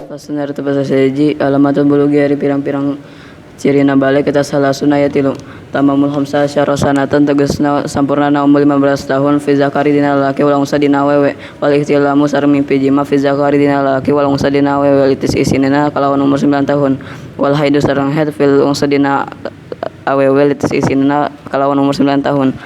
Faslun ari pasal sahiji alamatul bulughi ari pirang-pirang cirina balig eta salasuna aya tilu. Tamamul khamsa asyara sanatan tegasna sampurnana umur 15 tahun fi zakari dina lalaki wal unsa dina awewe wal ihtilamu sareng mimpi jima fi zakari dina lalaki wal unsa dina awewe li tis'i sinina kalawan umur 9 tahun wal haidu sareng haid fil unsa dina awewe li tis'i sinina kalawan umur 9 tahun.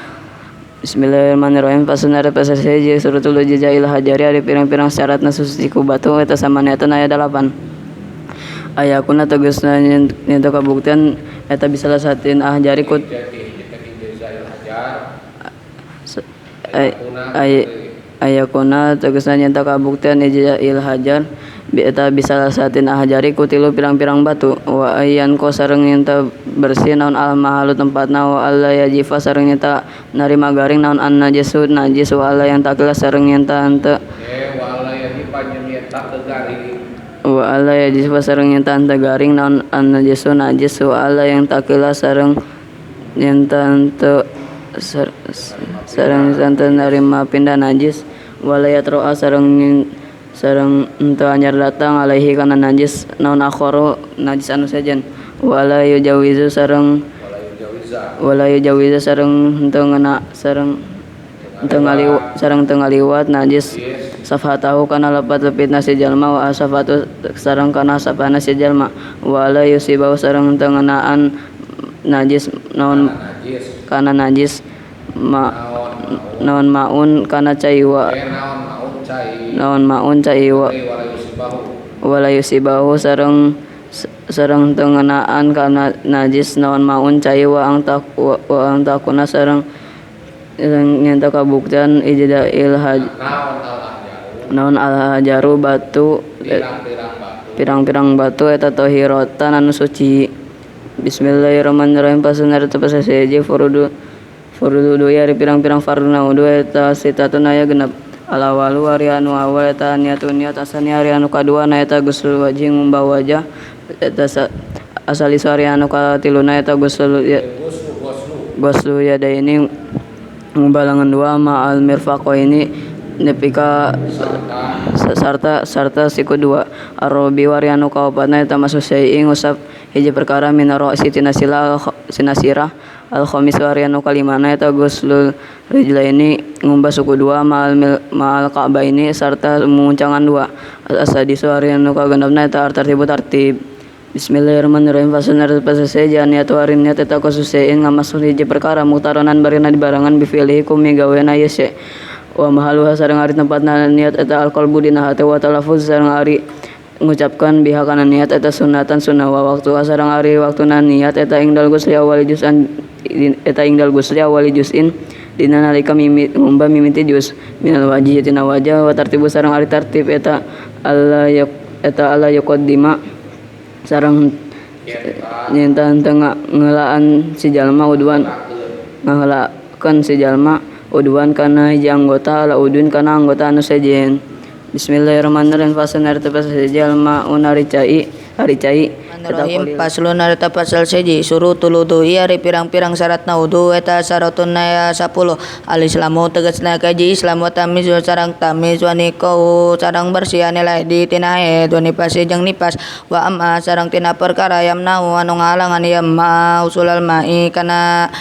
Bismillahirrahmanirrahim. Faslun ari pasal sahiji surutul ijza'il hajari ari pirang-pirang syaratna suci ku batu eta samaniatun aya 8. Ayakuna tegasna nyentuh kabuktian eta bisalasatin ahjari ku ayakuna tegasna nyenta kabuktian ijza'il hajar eta bisalasatin ahjari ku tilu pirang-pirang batu wa ayyan ko sareng nyenta bersih naon al mahalu tempatna wa alla yajifa sareng nyenta narima garing naon an najisu najis wa alla yang takila sareng nyenta henteu wa alla yajifa sareng nyenta henteu garing naon an najisu najis wa alla yang takila sareng nyenta henteu sareng henteu narima pindah najis wa la yatro'a sareng sareng henteu anyar datang alaihi kana najis naon akharu najis anu sejen wala yujawizu sareng wala yujawizu sareng henteu ngena sareng henteu ngaliwat sareng henteu ngaliwat najis safatahu kana lepat lepitna si jalma wa asafatu sareng kana sapana si jalma wala yusibahu sareng henteu ngenaan najis naon kana najis ma naon maun kana cai wa naon maun cai wa wala yusibahu sareng sareng teu ngeunaan kana najis naon maun cai wa ang takuna sareng nyata kabuktian ijza'il haj naon al hajaru batu pirang-pirang batu eta tahiratan anu suci. Bismillahirrahmanirrahim. Faslun ari pasal sahiji furudu wudu ari pirang-pirang farduna wudu eta sitatun aya genep. Al-awalu ari anu awal eta niatun niat asani ari anu kadua na eta gusul wajhi ngumbah wajah eta asalisu ari anu katiluna eta gusul ya, guslu yadaini ngumbah lengan dua ma'al mirfaqaini nepi ka sarta sarta siku dua. Arrobi wari anu kaopatna eta masuk syai'in ngusap hiji perkara mina ra'si tina sila sinasirah. Al khamis wari anu kalimana eta guslul rijlaini ngumbah suku dua ma'al ka'baini sarta muncangan dua. As-sadisu ari anu kagenepna eta tartibu tartib. Bismillahirrahmanirrahim. Faslun ari pasal sahiji niat wari niat eta khususein ngamasuk hiji perkara muktaronan barina dibarengan bifilihi ku migawena ye syai' wa mahaluha sareng ari tempatna niat eta alqalbu dina hate wa talaffuz sareng ari ngucapkeun biha kana niat eta sunatan sunnah wa waktuha sareng ari waktuna niat eta ingdal gusli awali juz'an eta ingdal gusli awali juz'in dina nalika mimit ngumbah mimiti juz minal wajhi tina wajah wa tartibu sareng ari tartib eta alla yak eta alla yuqaddima sareng nyenta henteu ngeulaan si jalma udwan ngaheulakeun si jalma udwan kana hiji anggota ala udwin kana anggota anu sejen. Bismillahirrahmanirrahim. Faslun ari pasal sahiji almaun ari cai ari cai Bismillahirrahmanirrahim. Faslun ari pasal sahiji surutul wudu'i ari pirang-pirang syaratna wudu eta syaratun aya 10. Al islamu tegasna kaji Islam wa tamiz sareng tamiz wa nikau sareng bersih anil haidi tina haid wa nifasi jeung nifas wa amma sareng tina perkara yamnau anu ngahalangan ieu ma usulal ma'i kana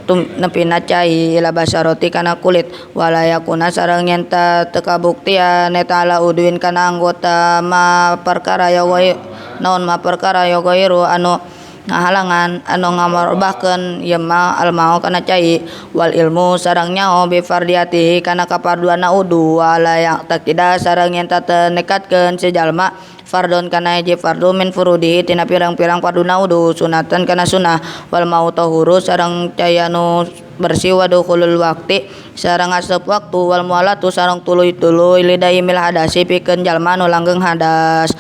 nepina cai ila basaroti kana kulit wala yakuna sareng nyenta teu kabuktian eta ala udwin kana anggota ma perkara yogoi naon ma perkara yogairu anu ngahalangan anu ngamarobahkeun ieu ma almau kana cai wal ilmu sareng nyaho bi fardiyatihi kana kaparduanna wudu wala yaqtaqida sareng nyenta teu nekatkeun si jalma fardon kana hiji fardu min furudihi tina pirang-pirang farduna wudu sunatan kana sunah wal mau tahuru sareng cai anu bersih wa dukhulul waqti sareng asup waktu wal mualatu sareng tuluy-tuluy lidaimil hadasi pikeun jalma anu langgeng hadas.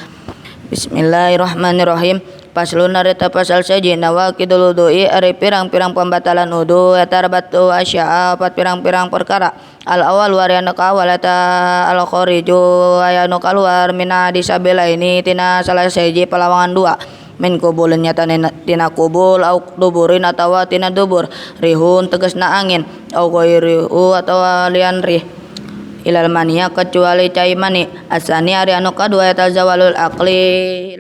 Bismillahirrahmanirrahim. Faslun ari pasal sahiji nawaqidul wudu'i ari pirang-pirang pembatalan wudu eta arbatu asya'a opat pirang-pirang perkara. Al awal wari anu kaawal eta al khariju aya anu kaluar mina disabelaini tina salah sahiji palawangan dua min kubulin nyata tina kubul au duburin atawa tina dubur rihun tegasna angin au ghairihu atawa lian rih. Ilal maniya kecuali cai mani. Asani ari anu kadua eta zawalul aqli.